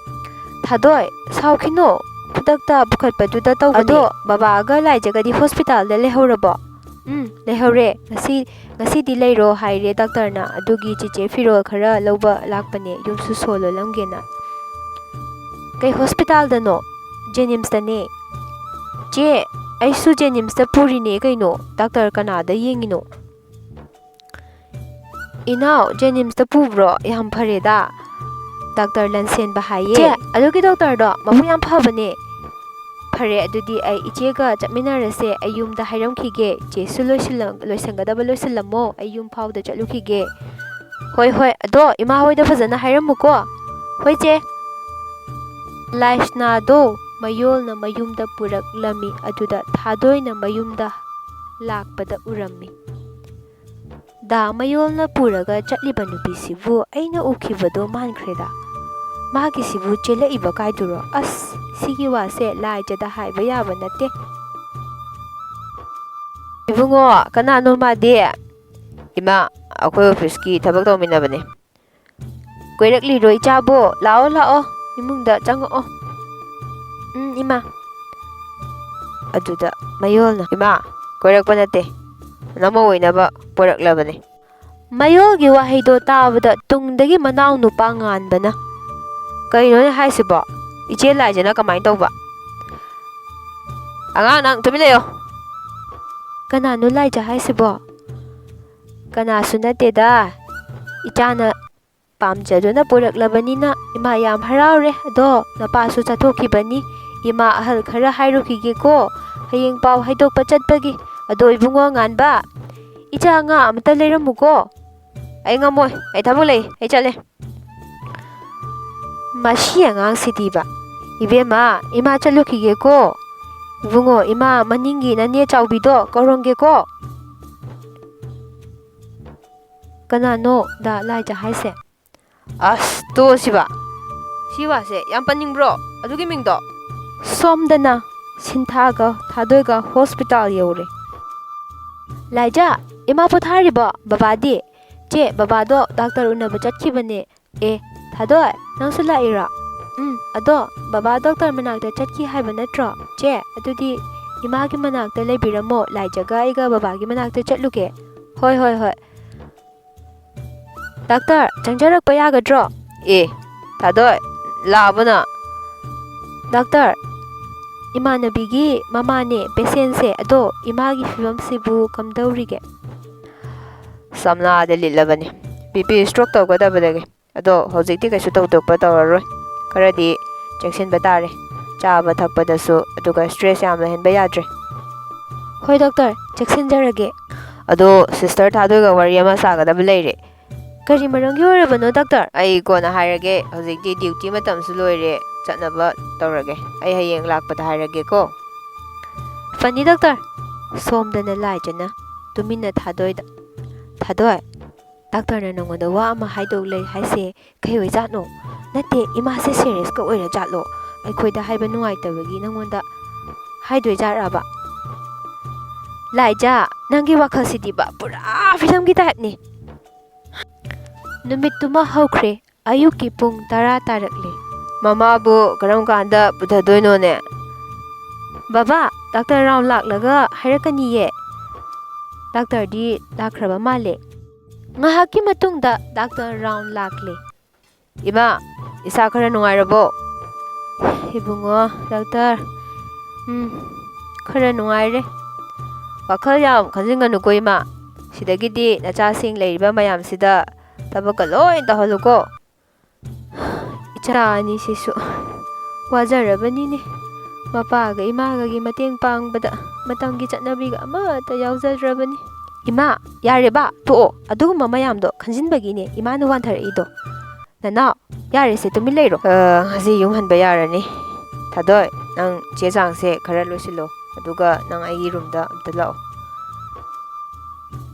"ꯊꯥꯗꯣꯏ, ꯁꯥꯎꯈꯤꯅꯣ, ꯈꯨꯗꯛꯇ ꯄꯨꯈꯠꯄꯗꯨꯗ ꯇꯧꯕꯅꯦ꯫" "ꯑꯗꯣ ꯕꯕꯥꯒ ꯂꯥꯏꯖꯒꯗꯤ ꯍꯣꯁꯄꯤꯇꯥꯜꯗ ꯂꯩꯍꯧꯔꯕꯣ?" "ꯎꯝ, ꯂꯩꯍꯧꯔꯦ꯫ ꯉꯁꯤ, ꯉꯁꯤꯗꯤ ꯂꯩꯔꯣ ꯍꯥꯏꯔꯦ ꯗꯥꯛꯇꯔꯅ꯫ ꯑꯗꯨꯒꯤ ꯆꯦꯆꯦ ꯐꯤꯔꯣꯜ ꯈꯔ ꯂꯧꯕ ꯂꯥꯛꯄꯅꯦ, ꯌꯨꯝꯁꯨ ꯁꯣ ꯂꯣꯜꯂꯝꯒꯦꯅ꯫" "ꯀꯩ ꯍꯣꯁꯄꯤꯇꯥꯜꯗꯅꯣ?" "ꯖꯦꯅꯤꯝꯁꯇꯅꯦ꯫" "ꯆꯦ, ꯑꯩꯁꯨ ꯖꯦꯅꯤꯝꯁꯇ ꯄꯨꯔꯤꯅꯦ ꯀꯩꯅꯣ꯫ ꯗꯥꯛꯇꯔ ꯀꯅꯥꯗ ꯌꯦꯡꯉꯤꯅꯣ?" "ꯏꯅꯥꯎ, ꯖꯦꯅꯤꯝꯁꯇ ꯄꯨꯕ꯭ꯔꯣ? ꯌꯥꯝ ꯐꯔꯦꯗ꯫" "ꯗꯥꯛꯇꯔ ꯂꯟꯁꯦꯟꯕ ꯍꯥꯏꯌꯦ꯫" "ꯆꯦ, ꯑꯗꯨꯒꯤ ꯗꯣꯛꯇꯔꯗꯣ ꯃꯕꯨꯛ ꯌꯥꯝ ꯐꯕꯅꯦ꯫" "ꯐꯔꯦ, ꯑꯗꯨꯗꯤ ꯑꯩ ꯏꯆꯦꯒ ꯆꯠꯃꯤꯟꯅꯔꯁꯦ꯫ ꯑꯩ ꯌꯨꯝꯗ ꯍꯥꯏꯔꯝꯈꯤꯒꯦ꯫ ꯆꯦꯁꯨ ꯂꯣꯏꯁꯤꯜꯂ-, ꯂꯣꯏꯁꯤꯟꯒꯗꯕ ꯂꯣꯏꯁꯤꯜꯂꯝꯃꯣ꯫ ꯑꯩ ꯌꯨꯝ ꯐꯥꯎꯗ ꯆꯠꯂꯨꯈꯤꯒꯦ꯫" "ꯍꯣꯏ, ꯍꯣꯏ꯫ ꯑꯗꯣ ꯏꯃꯥ ꯍꯣꯏꯗ ꯐꯖꯅ ꯍꯥꯏꯔꯝꯃꯨꯀꯣ꯫" "ꯍꯣꯏ ꯆꯦ"꯫ ꯂꯥꯏꯁꯅꯥꯗꯣ ꯃꯌꯣꯜꯅ ꯃꯌꯨꯝꯗ ꯄꯨꯔꯛꯂꯝꯃꯤ꯫ ꯑꯗꯨꯗ ꯊꯥꯗꯣꯏꯅ ꯃꯌꯨꯝꯗ ꯂꯥꯛꯄꯗ ꯎꯔꯝꯃꯤ꯫ "ꯗꯥ ꯃꯌꯣꯜꯅ ꯄꯨꯔꯒ ꯆꯠꯂꯤꯕ ꯅꯨꯄꯤꯁꯤꯕꯨ ꯑꯩꯅ ꯎꯈꯤꯕꯗꯣ ꯃꯥꯟꯈ꯭ꯔꯦꯗ꯫ ꯃꯥꯒꯤꯁꯤꯕꯨ ꯆꯦꯜꯂꯛꯏꯕ ꯀꯥꯏꯗꯨꯔꯣ? ꯑꯁ, ꯁꯤꯒꯤ ꯋꯥꯁꯦ ꯂꯥꯏꯖꯗ ꯍꯥꯏꯕ ꯌꯥꯕ ꯅꯠꯇꯦ"꯫ "ꯏꯕꯨꯡꯉꯣ, ꯀꯅꯥꯅꯣ ꯃꯥꯗꯤ?" "ꯏꯃꯥ, ꯑꯩꯈꯣꯏ ꯑꯣꯐꯤꯁꯀꯤ ꯊꯕꯛ ꯇꯧꯃꯤꯟꯅꯕꯅꯦ"꯫ "ꯀꯣꯏꯔꯛꯂꯤꯔꯣ ꯏꯆꯥꯕꯣ? ꯂꯥꯛꯑꯣ, ꯂꯥꯛꯑꯣ, ꯏꯃꯨꯡꯗ ꯆꯪꯉꯛꯑꯣ"꯫ "ꯎꯝ, ꯏꯃꯥ"꯫ ꯑꯗꯨꯗ ꯃꯌꯣꯜꯅ, "ꯏꯃꯥ, ꯀꯣꯏꯔꯛꯄ ꯅꯠꯇꯦ, ꯅꯃꯧ ꯑꯣꯏꯅꯕ ꯄꯨꯔꯛꯂꯕꯅꯦ"꯫ ꯃꯌꯣꯜꯒꯤ ꯋꯥꯍꯩꯗꯣ ꯇꯥꯕꯗ ꯇꯨꯡꯗꯒꯤ ꯃꯅꯥꯎ ꯅꯨꯄꯥ ꯉꯥꯟꯕꯅ, "ꯀꯩꯅꯣꯅꯦ ꯍꯥꯏꯁꯤꯕꯣ? ꯏꯆꯦ ꯂꯥꯏꯖꯅ ꯀꯃꯥꯏꯅ ꯇꯧꯕ?" "ꯑꯉꯥꯡ, ꯅꯪ ꯇꯨꯃꯤꯟ ꯂꯩꯌꯣ"꯫ "ꯀꯅꯥꯅꯣ ꯂꯥꯏꯖ ꯍꯥꯏꯁꯤꯕꯣ?" "ꯀꯅꯥꯁꯨ ꯅꯠꯇꯦꯗ, ꯏꯆꯥꯅ ꯄꯥꯝꯖꯗꯨꯅ ꯄꯨꯔꯛꯂꯕꯅꯤꯅ ꯏꯃꯥ ꯌꯥꯝ ꯍꯔꯥꯎꯔꯦ꯫ ꯑꯗꯣ ꯅꯄꯥꯁꯨ ꯆꯠꯊꯣꯛꯈꯤꯕꯅꯤ, ꯏꯃꯥ ꯑꯍꯜ ꯈꯔ ꯍꯥꯏꯔꯨꯈꯤꯒꯦꯀꯣ, ꯍꯌꯦꯡ ꯄꯥꯎ ꯍꯥꯏꯗꯣꯛꯄ ꯆꯠꯄꯒꯤ꯫ ꯑꯗꯣ ꯏꯕꯨꯡꯉꯣ ꯉꯥꯟꯕ, ꯏꯆꯥ ꯉꯥ ꯑꯃꯇ ꯂꯩꯔꯝꯃꯨꯀꯣ"꯫ "ꯑꯩ ꯉꯝꯃꯣꯏ, ꯑꯩ ꯊꯕꯛ ꯂꯩ, ꯑꯩ ꯆꯠꯂꯦ"꯫ ꯃꯁꯤ ꯑꯉꯥꯡꯁꯤꯗꯤꯕ꯫ "ꯏꯕꯦꯝꯃ, ꯏꯃꯥ ꯆꯠꯂꯨꯈꯤꯒꯦꯀꯣ꯫ ꯏꯕꯨꯡꯉꯣ, ꯏꯃꯥ ꯃꯅꯤꯡꯒꯤ ꯅꯅꯦ ꯆꯥꯎꯕꯤꯗꯣ ꯀꯧꯔꯝꯒꯦꯀꯣ"꯫ "ꯀꯅꯥꯅꯣ ꯗꯥ ꯂꯥꯏꯖ ꯍꯥꯏꯁꯦ?" "ꯑꯁ, ꯇꯣꯛꯑꯁꯤꯕ꯫ ꯁꯤ ꯋꯥꯁꯦ ꯌꯥꯝ ꯄꯟꯅꯤꯡꯕ꯭ꯔꯣ, ꯑꯗꯨꯒꯤ ꯃꯤꯡꯗꯣ?" ꯁꯣꯝꯗꯅ ꯁꯤꯟꯊꯥꯒ ꯊꯥꯗꯣꯏꯒ ꯍꯣꯁꯄꯤꯇꯥꯜ ꯌꯧꯔꯦ꯫ "ꯂꯥꯏꯖ, ꯏꯃꯥ ꯄꯣꯊꯥꯔꯤꯕꯣ? ꯕꯕꯥꯗꯤ?" "ꯆꯦ, ꯕꯕꯥꯗꯣ ꯗꯥꯛꯇꯔ ꯎꯅꯕ ꯆꯠꯈꯤꯕꯅꯦ"꯫ "ꯑꯦ, ꯊꯥꯗꯣꯏ, ꯅꯪꯁꯨ ꯂꯥꯛꯏꯔꯣ?" "ꯎꯝ, ꯑꯗꯣ ꯕꯕꯥ ꯗꯣꯛꯇꯔ ꯃꯅꯥꯛꯇ ꯆꯠꯈꯤ ꯍꯥꯏꯕ ꯅꯠꯇ꯭ꯔꯣ? ꯆꯦ, ꯑꯗꯨꯗꯤ ꯏꯃꯥꯒꯤ ꯃꯅꯥꯛꯇ ꯂꯩꯕꯤꯔꯝꯃꯣ, ꯂꯥꯏꯖꯒ ꯑꯩꯒ ꯕꯕꯥꯒꯤ ꯃꯅꯥꯛꯇ ꯆꯠꯂꯨꯒꯦ"꯫ "ꯍꯣꯏ, ꯍꯣꯏ, ꯍꯣꯏ"꯫ "ꯗꯥꯛꯇꯔ, ꯆꯪꯖꯔꯛꯄ ꯌꯥꯒꯗ꯭ꯔꯣ?" "ꯑꯦ, ꯊꯥꯗꯣꯏ, ꯂꯥꯛꯑꯕꯣ ꯅꯪ?" "ꯗꯥꯛꯇꯔ, ꯏꯃꯥꯟꯅꯕꯤꯒꯤ ꯃꯃꯥꯅꯦ ꯄꯦꯁꯦꯟꯁꯦ, ꯑꯗꯣ ꯏꯃꯥꯒꯤ ꯐꯤꯕꯝꯁꯤꯕꯨ ꯀꯝꯗꯧꯔꯤꯒꯦ?" "ꯁꯝꯅꯥꯗ ꯂꯤꯠꯂꯕꯅꯤ, ꯕꯤ ꯄꯤ ꯁ꯭ꯇ꯭ꯔꯣꯛ ꯇꯧꯒꯗꯕꯗꯒꯤ꯫ ꯑꯗꯣ ꯍꯧꯖꯤꯛꯇꯤ ꯀꯩꯁꯨ ꯇꯧꯊꯣꯛꯄ ꯇꯧꯔꯔꯣꯏ, ꯈꯔꯗꯤ ꯆꯦꯛꯁꯤꯟꯕ ꯇꯥꯔꯦ, ꯆꯥꯕ ꯊꯛꯄꯗꯁꯨ, ꯑꯗꯨꯒ ꯁ꯭ꯇ꯭ꯔꯦꯁ ꯌꯥꯝ ꯂꯩꯍꯟꯕ ꯌꯥꯗ꯭ꯔꯦ"꯫ "ꯍꯣꯏ ꯗꯣꯛꯇꯔ, ꯆꯦꯛꯁꯤꯟꯖꯔꯒꯦ"꯫ "ꯑꯗꯣ ꯁꯤꯁꯇꯔ ꯊꯥꯗꯣꯏꯒ ꯋꯥꯔꯤ ꯑꯃ ꯁꯥꯒꯗꯕ ꯂꯩꯔꯦ"꯫ ꯀꯔꯤ ꯃꯔꯝꯒꯤ ꯑꯣꯏꯔꯕꯅꯣ, ꯗꯥꯛꯇꯔ? ꯑꯩ ꯀꯣꯟꯅ ꯍꯥꯏꯔꯒꯦ, ꯍꯧꯖꯤꯛꯇꯤ ꯗ꯭ꯌꯨꯇꯤ ꯃꯇꯝꯁꯨ ꯂꯣꯏꯔꯦ, ꯆꯠꯅꯕ ꯇꯧꯔꯒꯦ꯫ ꯑꯩ ꯍꯌꯦꯡ ꯂꯥꯛꯄꯗ ꯍꯥꯏꯔꯒꯦꯀꯣ꯫ ꯐꯅꯤ, ꯗꯥꯛꯇꯔ꯫ ꯁꯣꯝꯗꯅ ꯂꯥꯏꯖꯅ ꯇꯨꯃꯤꯟꯅ ꯊꯥꯗꯣꯏꯗ, "ꯊꯥꯗꯣꯏ, ꯗꯥꯛꯇꯔꯅ ꯅꯉꯣꯟꯗ ꯋꯥ ꯑꯃ ꯍꯥꯏꯗꯧ ꯂꯩ ꯍꯥꯏꯁꯦ ꯀꯩ ꯑꯣꯏꯖꯥꯠꯅꯣ? ꯅꯠꯇꯦ, ꯏꯃꯥꯁꯦ ꯁꯦꯔꯤꯌꯁꯀ ꯑꯣꯏꯔ ꯖꯥꯠꯂꯣ? ꯑꯩꯈꯣꯏꯗ ꯍꯥꯏꯕ ꯅꯨꯡꯉꯥꯏꯇꯕꯒꯤ ꯅꯉꯣꯟꯗ ꯍꯥꯏꯗꯣꯏꯖꯥꯠꯔꯕ?" "ꯂꯥꯏꯖꯥ, ꯅꯪꯒꯤ ꯋꯥꯈꯜꯁꯤꯗꯤꯕ ꯄꯨꯔꯥ ꯐꯤꯂꯝꯒꯤ ꯇꯥꯏꯞꯅꯤ꯫" ꯅꯨꯃꯤꯠꯇꯨꯃ ꯍꯧꯈ꯭ꯔꯦ꯫ ꯑꯌꯨꯛꯀꯤ ꯄꯨꯡ ꯇꯔꯥ ꯇꯥꯔꯛꯂꯦ꯫ "ꯃꯃꯥꯕꯨ ꯀꯔꯝ ꯀꯥꯟꯗ ꯄꯨꯊꯗꯣꯏꯅꯣꯅꯦ?" "ꯕꯕꯥ, ꯗꯥꯛꯇꯔ ꯔꯥꯎꯟ ꯂꯥꯛꯂꯒ ꯍꯥꯏꯔꯛꯀꯅꯤꯌꯦ꯫ ꯗꯥꯛꯇꯔꯗꯤ ꯂꯥꯛꯈ꯭ꯔꯕ ꯃꯥꯜꯂꯦ꯫" ꯉꯥꯏꯍꯥꯛꯀꯤ ꯃꯇꯨꯡꯗ ꯗꯥꯛꯇꯔ ꯔꯥꯎꯟ ꯂꯥꯛꯂꯦ꯫ "ꯏꯃꯥ, ꯏꯁꯥ ꯈꯔ ꯅꯨꯡꯉꯥꯏꯔꯕꯣ?" "ꯏꯕꯨꯡꯉꯣ, ꯗꯥꯛꯇꯔ, ꯎꯝ, ꯈꯔ ꯅꯨꯡꯉꯥꯏꯔꯦ꯫" "ꯋꯥꯈꯜ ꯌꯥꯝ ꯈꯟꯖꯤꯟꯒꯅꯨꯀꯣ, ꯏꯃꯥ꯫ ꯁꯤꯗꯒꯤꯗꯤ ꯅꯆꯥꯁꯤꯡ ꯂꯩꯔꯤꯕ ꯃꯌꯥꯝꯁꯤꯗ ꯊꯕꯛꯀ ꯂꯣꯏ ꯇꯧꯍꯜꯂꯨꯀꯣ꯫" "ꯏꯆꯥ ꯑꯅꯤꯁꯤꯁꯨ ꯋꯥꯖꯔꯕꯅꯤꯅꯦ꯫ ꯃꯄꯥꯒ ꯏꯃꯥꯒꯒꯤ ꯃꯇꯦꯡ ꯄꯥꯡꯕꯗ ꯃꯇꯝꯒꯤ ꯆꯠꯅꯕꯤꯒ ꯑꯃꯠꯇ ꯌꯥꯎꯖꯗ꯭ꯔꯕꯅꯤ꯫" "ꯏꯃꯥ, ꯌꯥꯔꯦꯕ, ꯇꯣꯛꯑꯣ꯫ ꯑꯗꯨꯒꯨꯝꯕ ꯃꯌꯥꯝꯗꯣ ꯈꯟꯖꯤꯟꯕꯒꯤꯅꯦ ꯏꯃꯥꯅ ꯋꯥꯟꯊꯔꯛꯏꯗꯣ꯫ ꯅꯅꯥꯎ, ꯌꯥꯔꯦꯁꯦ, ꯇꯨꯃꯤꯟ ꯂꯩꯔꯣ꯫" "ꯑ, ꯉꯁꯤ ꯌꯨꯝ ꯍꯟꯕ ꯌꯥꯔꯅꯤ꯫ ꯊꯥꯗꯣꯏ, ꯅꯪ ꯆꯦ ꯆꯥꯡꯁꯦ ꯈꯔ ꯂꯣꯏꯁꯤꯜꯂꯣ, ꯑꯗꯨꯒ ꯅꯪ ꯑꯩꯒꯤ ꯔꯨꯝꯗ ꯑꯝꯇ ꯂꯥꯛꯑꯣ꯫"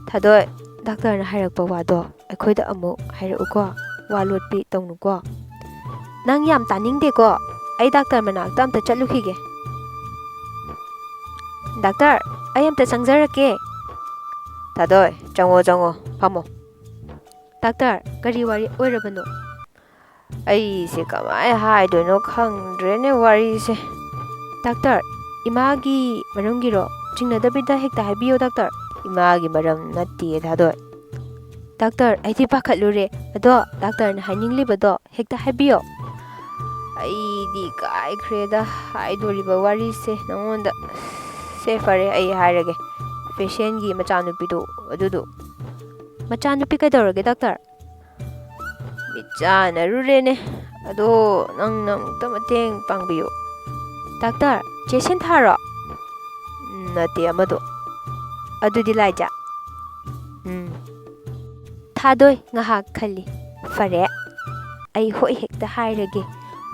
"ꯊꯥꯗꯣꯏ, ꯗꯥꯛꯇꯔꯅ ꯍꯥꯏꯔꯛꯄ ꯋꯥꯗꯣ ꯑꯩꯈꯣꯏꯗ ꯑꯃꯨꯛ ꯍꯥꯏꯔꯛꯎꯀꯣ꯫ ꯋꯥ ꯂꯣꯠꯄꯤ ꯇꯧꯅꯨꯀꯣ꯫" "ꯅꯪ ꯌꯥꯝ ꯇꯥꯅꯤꯡꯗꯦꯀꯣ꯫ ꯑꯩ ꯗꯥꯛꯇꯔ ꯃꯅꯥꯛꯇ ꯑꯝꯇ ꯆꯠꯂꯨꯈꯤꯒꯦ꯫" "ꯗꯥꯛꯇꯔ, ꯑꯩ ꯑꯝꯇ ꯆꯪꯖꯔꯛꯀꯦ꯫" "ꯊꯥꯗꯣꯏ, ꯆꯪꯉꯣ, ꯆꯪꯉꯣ, ꯐꯝꯃꯣ꯫" "ꯗꯥꯛꯇꯔ, ꯀꯔꯤ ꯋꯥꯔꯤ ꯑꯣꯏꯔꯕꯅꯣ?" "ꯑꯩꯁꯦ ꯀꯃꯥꯏ ꯍꯥꯏꯗꯣꯏꯅꯣ ꯈꯪꯗ꯭ꯔꯦꯅꯦ ꯋꯥꯔꯤꯁꯦ꯫" "ꯗꯥꯛꯇꯔ, ꯏꯃꯥꯒꯤ ꯃꯔꯝꯒꯤꯔꯣ? ꯆꯤꯡꯅꯗꯕꯤꯗ ꯍꯦꯛꯇ ꯍꯥꯏꯕꯤꯌꯣ, ꯗꯥꯛꯇꯔ꯫" "ꯏꯃꯥꯒꯤ ꯃꯔꯝ ꯅꯠꯇꯦ, ꯊꯥꯗꯣꯏ꯫" "ꯗꯥꯛꯇꯔ, ꯑꯩꯗꯤ ꯄꯥꯈꯠꯂꯨꯔꯦ꯫ ꯑꯗꯣ ꯗꯥꯛꯇꯔꯅ ꯍꯥꯏꯅꯤꯡꯂꯤꯕꯗꯣ ꯍꯦꯛꯇ ꯍꯥꯏꯕꯤꯌꯣ꯫" "ꯑꯩꯗꯤ ꯀꯥꯏꯈ꯭ꯔꯦꯗ ꯍꯥꯏꯗꯣꯔꯤꯕ ꯋꯥꯔꯤꯁꯦ ꯅꯉꯣꯟꯗ꯫ ꯁꯦ, ꯐꯔꯦ, ꯑꯩ ꯍꯥꯏꯔꯒꯦ꯫ ꯄꯦꯁꯦꯟꯒꯤ ꯃꯆꯥꯅꯨꯄꯤꯗꯣ, ꯑꯗꯨꯗꯣ꯫" "ꯃꯆꯥꯅꯨꯄꯤ ꯀꯩꯗꯧꯔꯒꯦ, ꯗꯥꯛꯇꯔ?" "ꯃꯤꯠ ꯆꯥꯟꯅꯔꯨꯔꯦꯅꯦ꯫ ꯑꯗꯣ ꯅꯪꯅ ꯑꯃꯨꯛꯇ ꯃꯇꯦꯡ ꯄꯥꯡꯕꯤꯌꯨ꯫" "ꯗꯥꯛꯇꯔ, ꯆꯦ ꯁꯤꯟꯊꯥꯔꯣ?" "ꯎꯝ, ꯅꯠꯇꯦ, ꯑꯃꯗꯣ꯫" "ꯑꯗꯨꯗꯤ ꯂꯥꯏꯖꯥ?" "ꯎꯝ꯫" ꯊꯥꯗꯣꯏ ꯉꯥꯏꯍꯥꯛ ꯈꯜꯂꯤ꯫ "ꯐꯔꯦ, ꯑꯩ ꯍꯣꯏ ꯍꯦꯛꯇ ꯍꯥꯏꯔꯒꯦ꯫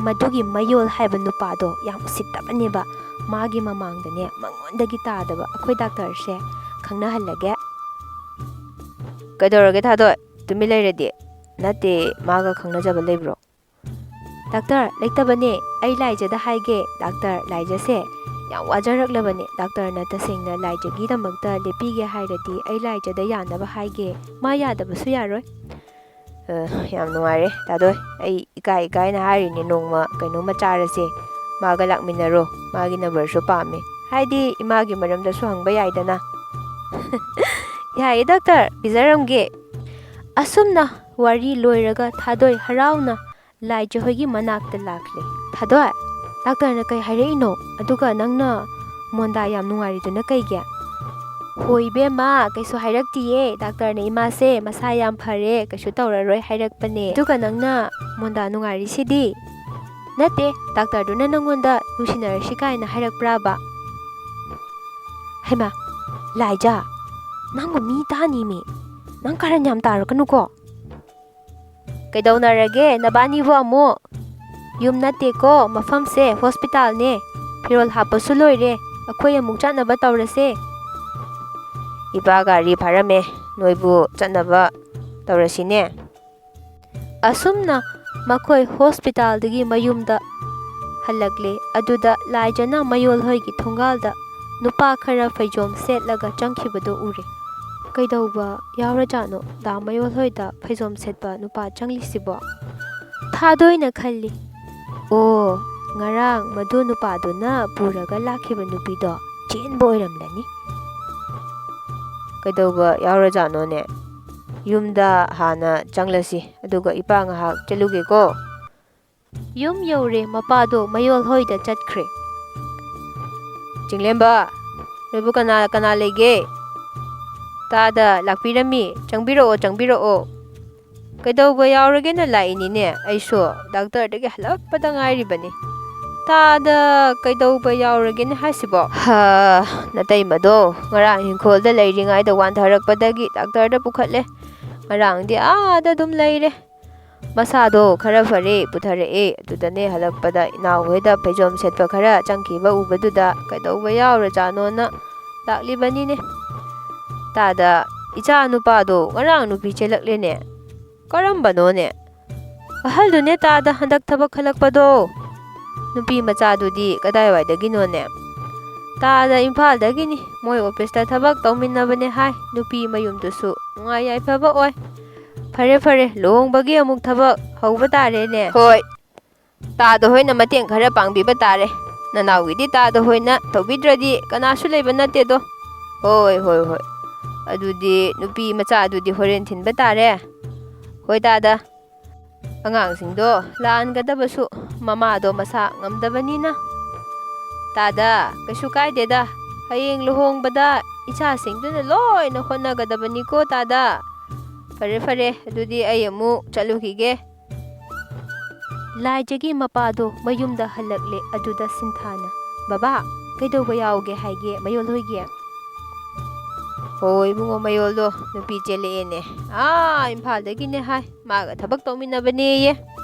ꯃꯗꯨꯒꯤ ꯃꯌꯣꯜ ꯍꯥꯏꯕ ꯅꯨꯄꯥꯗꯣ ꯌꯥꯝ ꯎꯁꯤꯠꯇꯕꯅꯦꯕ꯫ ꯃꯥꯒꯤ ꯃꯃꯥꯡꯗꯅꯦ ꯃꯉꯣꯟꯗꯒꯤ ꯇꯥꯗꯕ ꯑꯩꯈꯣꯏ ꯗꯥꯛꯇꯔꯁꯦ ꯈꯪꯅꯍꯜꯂꯒꯦ꯫" "ꯀꯩꯗꯧꯔꯒꯦ ꯊꯥꯗꯣꯏ? ꯇꯨꯃꯤꯟ ꯂꯩꯔꯗꯤ?" "ꯅꯠꯇꯦ, ꯃꯥꯒ ꯈꯪꯅꯖꯕ ꯂꯩꯕ꯭ꯔꯣ?" "ꯗꯥꯛꯇꯔ, ꯂꯩꯇꯕꯅꯦ꯫ ꯑꯩ ꯂꯥꯏꯖꯗ ꯍꯥꯏꯒꯦ꯫ ꯗꯥꯛꯇꯔ, ꯂꯥꯏꯖꯁꯦ ꯌꯥꯝ ꯋꯥꯖꯔꯛꯂꯕꯅꯦ꯫ ꯗꯥꯛꯇꯔꯅ ꯇꯁꯦꯡꯅ ꯂꯥꯏꯖꯒꯤꯗꯃꯛꯇ ꯂꯦꯞꯄꯤꯒꯦ ꯍꯥꯏꯔꯗꯤ ꯑꯩ ꯂꯥꯏꯖꯗ ꯌꯥꯅꯕ ꯍꯥꯏꯒꯦ꯫ ꯃꯥ ꯌꯥꯗꯕꯁꯨ ꯌꯥꯔꯣꯏ꯫" "ꯑ, ꯌꯥꯝ ꯅꯨꯡꯉꯥꯏꯔꯦ ꯊꯥꯗꯣꯏ꯫ ꯑꯩ ꯏꯀꯥꯏ ꯏꯀꯥꯏꯅ ꯍꯥꯏꯔꯤꯅꯦ, ꯅꯣꯡꯃ ꯀꯩꯅꯣꯝꯃ ꯆꯥꯔꯁꯦ꯫ ꯃꯥꯒ ꯂꯥꯛꯃꯤꯟꯅꯔꯣ꯫ ꯃꯥꯒꯤ ꯅꯝꯕꯔꯁꯨ ꯄꯥꯝꯃꯦ꯫ ꯍꯥꯏꯗꯤ ꯏꯃꯥꯒꯤ ꯃꯔꯝꯗꯁꯨ ꯍꯪꯕ ꯌꯥꯏꯗꯅ꯫" "ꯌꯥꯏꯌꯦ ꯗꯥꯛꯇꯔ, ꯄꯤꯖꯔꯝꯒꯦ꯫" ꯑꯁꯨꯝꯅ ꯋꯥꯔꯤ ꯂꯣꯏꯔꯒ ꯊꯥꯗꯣꯏ ꯍꯔꯥꯎꯅ ꯂꯥꯏꯖ ꯍꯣꯏꯒꯤ ꯃꯅꯥꯛꯇ ꯂꯥꯛꯂꯦ꯫ "ꯊꯥꯗꯣꯏ, ꯗꯥꯛꯇꯔꯅ ꯀꯩ ꯍꯥꯏꯔꯛꯏꯅꯣ? ꯑꯗꯨꯒ ꯅꯪꯅ ꯃꯣꯟꯗꯥ ꯌꯥꯝ ꯅꯨꯡꯉꯥꯏꯔꯤꯗꯨꯅ ꯀꯩꯒꯤ?" "ꯍꯣꯏ ꯏꯕꯦꯝꯃ, ꯀꯩꯁꯨ ꯍꯥꯏꯔꯛꯇꯤꯌꯦ꯫ ꯗꯥꯛꯇꯔꯅ ꯏꯃꯥꯁꯦ ꯃꯁꯥ ꯌꯥꯝ ꯐꯔꯦ, ꯀꯩꯁꯨ ꯇꯧꯔꯔꯣꯏ ꯍꯥꯏꯔꯛꯄꯅꯦ꯫ ꯑꯗꯨꯒ ꯅꯪꯅ ꯃꯣꯟꯗꯥ ꯅꯨꯡꯉꯥꯏꯔꯤꯁꯤꯗꯤ?" "ꯅꯠꯇꯦ, ꯗꯥꯛꯇꯔꯗꯨꯅ ꯅꯪꯉꯣꯟꯗ ꯅꯨꯡꯁꯤꯅꯔꯁꯤ ꯀꯥꯏꯅ ꯍꯥꯏꯔꯛꯄ꯭ꯔꯥꯕ?" "ꯍꯩꯃꯥ, ꯂꯥꯏꯖꯥ, ꯅꯪꯕꯨ ꯃꯤ ꯇꯥꯅꯤꯃꯤ꯫ ꯅꯪ ꯀꯥꯔꯟ ꯌꯥꯝ ꯇꯥꯔꯛꯀꯅꯨꯀꯣ꯫" "ꯀꯩꯗꯧꯅꯔꯒꯦ ꯅꯕꯥꯅꯤꯕꯨ ꯑꯃꯨꯛ?" "ꯌꯨꯝ ꯅꯠꯇꯦꯀꯣ, ꯃꯐꯝꯁꯦ ꯍꯣꯁꯄꯤꯇꯥꯜꯅꯦ꯫ ꯐꯤꯔꯣꯜ ꯍꯥꯞꯄꯁꯨ ꯂꯣꯏꯔꯦ, ꯑꯩꯈꯣꯏ ꯑꯃꯨꯛ ꯆꯠꯅꯕ ꯇꯧꯔꯁꯦ꯫" "ꯏꯄꯥ ꯒꯥꯔꯤ ꯐꯥꯔꯝꯃꯦ, ꯅꯣꯏꯕꯨ ꯆꯠꯅꯕ ꯇꯧꯔꯁꯤꯅꯦ꯫" ꯑꯁꯨꯝꯅ ꯃꯈꯣꯏ ꯍꯣꯁꯄꯤꯇꯥꯜꯗꯒꯤ ꯃꯌꯨꯝꯗ ꯍꯜꯂꯛꯂꯦ꯫ ꯑꯗꯨꯗ ꯂꯥꯏꯖꯅ ꯃꯌꯣꯜ ꯍꯣꯏꯒꯤ ꯊꯣꯡꯒꯥꯜꯗ ꯅꯨꯄꯥ ꯈꯔ ꯐꯩꯖꯣꯝ ꯁꯦꯠꯂꯒ ꯆꯪꯈꯤꯕꯗꯨ ꯎꯔꯦ꯫ "ꯀꯩꯗꯧꯕ ꯌꯥꯎꯔꯖꯥꯠꯅꯣ ꯗꯥ ꯃꯌꯣꯜ ꯍꯣꯏꯗ ꯐꯩꯖꯣꯝ ꯁꯦꯠꯄ ꯅꯨꯄꯥ ꯆꯪꯂꯤꯁꯤꯕꯣ?" ꯊꯥꯗꯣꯏꯅ ꯈꯜꯂꯤ꯫ "ꯑꯣ, ꯉꯔꯥꯡ ꯃꯗꯨ ꯅꯨꯄꯥꯗꯨꯅ ꯄꯨꯔꯒ ꯂꯥꯛꯈꯤꯕ ꯅꯨꯄꯤꯗꯣ ꯆꯦꯟꯕ ꯑꯣꯏꯔꯝꯂꯅꯤ꯫" "ꯀꯩꯗꯧꯕ ꯌꯥꯎꯔꯖꯥꯠꯅꯣꯅꯦ? ꯌꯨꯝꯗ ꯍꯥꯟꯅ ꯆꯪꯂꯁꯤ, ꯑꯗꯨꯒ ꯏꯄꯥ ꯉꯥꯏꯍꯥꯛ ꯆꯠꯂꯨꯒꯦꯀꯣ꯫" ꯌꯨꯝ ꯌꯧꯔꯦ, ꯃꯄꯥꯗꯣ ꯃꯌꯣꯜ ꯍꯣꯏꯗ ꯆꯠꯈ꯭ꯔꯦ꯫ "ꯆꯤꯡꯂꯦꯝꯕ, ꯅꯣꯏꯕꯨ ꯀꯅꯥ ꯀꯅꯥ ꯂꯩꯒꯦ?" "ꯇꯥꯗ ꯂꯥꯛꯄꯤꯔꯝꯃꯤ, ꯆꯪꯕꯤꯔꯛꯑꯣ, ꯆꯪꯕꯤꯔꯛꯑꯣ꯫" "ꯀꯩꯗꯧꯕ ꯌꯥꯎꯔꯒꯦꯅ ꯂꯥꯛꯏꯅꯤꯅꯦ, ꯑꯩꯁꯨ ꯗꯥꯛꯇꯔꯗꯒꯤ ꯍꯜꯂꯛꯄꯗ ꯉꯥꯏꯔꯤꯕꯅꯤ꯫" "ꯇꯥꯗ ꯀꯩꯗꯧꯕ ꯌꯥꯎꯔꯒꯦꯅꯦ ꯍꯥꯏꯁꯤꯕꯣ?" "ꯍꯥ, ꯅꯇꯩꯃꯗꯣ ꯉꯔꯥꯡ ꯏꯪꯈꯣꯜꯗ ꯂꯩꯔꯤꯉꯩꯗ ꯋꯥꯟꯊꯔꯛꯄꯗꯒꯤ ꯗꯥꯛꯇꯔꯗ ꯄꯨꯈꯠꯂꯦ꯫ ꯉꯔꯥꯡꯗꯤ ꯑꯥꯗ ꯑꯗꯨꯝ ꯂꯩꯔꯦ꯫ ꯃꯁꯥꯗꯣ ꯈꯔ ꯐꯔꯦ, ꯄꯨꯊꯔꯛꯑꯦ꯫ ꯑꯗꯨꯗꯅꯦ ꯍꯜꯂꯛꯄꯗ ꯏꯅꯥꯎ ꯍꯣꯏꯗ ꯐꯩꯖꯣꯝ ꯁꯦꯠꯄ ꯈꯔ ꯆꯪꯈꯤꯕ ꯎꯕꯗꯨꯗ ꯀꯩꯗꯧꯕ ꯌꯥꯎꯔꯖꯥꯠꯅꯣꯅ ꯂꯥꯛꯂꯤꯕꯅꯤꯅꯦ꯫ ꯇꯥꯗ, ꯏꯆꯥ ꯅꯨꯄꯥꯗꯣ ꯉꯔꯥꯡ ꯅꯨꯄꯤ ꯆꯦꯜꯂꯛꯂꯦꯅꯦ꯫ ꯀꯔꯝꯕꯅꯣꯅꯦ? ꯑꯍꯜꯗꯨꯅꯦ ꯇꯥꯗ, ꯍꯟꯗꯛ ꯊꯕꯛ ꯈꯜꯂꯛꯄꯗꯣ꯫ ꯅꯨꯄꯤ ꯃꯆꯥꯗꯨꯗꯤ ꯀꯗꯥꯏꯋꯥꯏꯗꯒꯤꯅꯣꯅꯦ? ꯇꯥꯗ ꯏꯝꯐꯥꯜꯗꯒꯤꯅꯤ꯫ ꯃꯣꯏ ꯑꯣꯐꯤꯁꯇ ꯊꯕꯛ ꯇꯧꯃꯤꯟꯅꯕꯅꯦ ꯍꯥꯏ꯫ ꯅꯨꯄꯤ ꯃꯌꯨꯝꯗꯨꯁꯨ ꯅꯨꯡꯉꯥꯏ ꯌꯥꯏꯐꯕ ꯑꯣꯏ꯫ ꯐꯔꯦ ꯐꯔꯦ, ꯂꯨꯍꯣꯡꯕꯒꯤ ꯑꯃꯨꯛ ꯊꯕꯛ ꯍꯧꯕ ꯇꯥꯔꯦꯅꯦ꯫ ꯍꯣꯏ, ꯇꯥꯗ ꯍꯣꯏꯅ ꯃꯇꯦꯡ ꯈꯔ ꯄꯥꯡꯕꯤꯕ ꯇꯥꯔꯦ꯫ ꯅꯅꯥꯎꯒꯤꯗꯤ ꯇꯥꯗ ꯍꯣꯏꯅ ꯇꯧꯕꯤꯗ꯭ꯔꯗꯤ ꯀꯅꯥꯁꯨ ꯂꯩꯕ ꯅꯠꯇꯦꯗꯣ꯫ ꯍꯣꯏ ꯍꯣꯏ ꯍꯣꯏ, ꯑꯗꯨꯗꯤ ꯅꯨꯄꯤ ꯃꯆꯥꯗꯨꯗꯤ ꯍꯣꯔꯦꯟ ꯊꯤꯟꯕ ꯇꯥꯔꯦ꯫ ꯍꯣꯏ ꯇꯥꯗ, ꯑꯉꯥꯡꯁꯤꯡꯗꯣ ꯂꯥꯛꯍꯟꯒꯗꯕꯁꯨ ꯃꯃꯥꯗꯣ ꯃꯁꯥ ꯉꯝꯗꯕꯅꯤꯅ꯫ ꯇꯥꯗ, ꯀꯩꯁꯨ ꯀꯥꯏꯗꯦꯗ, ꯍꯌꯦꯡ ꯂꯨꯍꯣꯡꯕꯗ ꯏꯆꯥꯁꯤꯡꯗꯨꯅ ꯂꯣꯏꯅ ꯍꯣꯠꯅꯒꯗꯕꯅꯤꯀꯣ ꯇꯥꯗ꯫ ꯐꯔꯦ ꯐꯔꯦ, ꯑꯗꯨꯗꯤ ꯑꯩ ꯑꯃꯨꯛ ꯆꯠꯂꯨꯈꯤꯒꯦ꯫ ꯂꯥꯏꯖꯒꯤ ꯃꯄꯥꯗꯣ ꯃꯌꯨꯝꯗ ꯍꯜꯂꯛꯂꯦ꯫ ꯑꯗꯨꯗ ꯁꯤꯟꯊꯥꯅ, "ꯕꯕꯥ, ꯀꯩꯗꯧꯕ ꯌꯥꯎꯒꯦ ꯍꯥꯏꯒꯦ ꯃꯌꯣꯜ ꯍꯣꯏꯒꯤ?" "ꯍꯣ ꯏꯕꯨꯡꯉꯣ, ꯃꯌꯣꯜꯗꯣ ꯅꯨꯄꯤ ꯆꯦꯜꯂꯛꯑꯦꯅꯦ, ꯑꯥ ꯏꯝꯐꯥꯜꯗꯒꯤꯅꯦ ꯍꯥꯏ, ꯃꯥꯒ ꯊꯕꯛ ꯇꯧꯃꯤꯟꯅꯕꯅꯦꯌꯦ꯫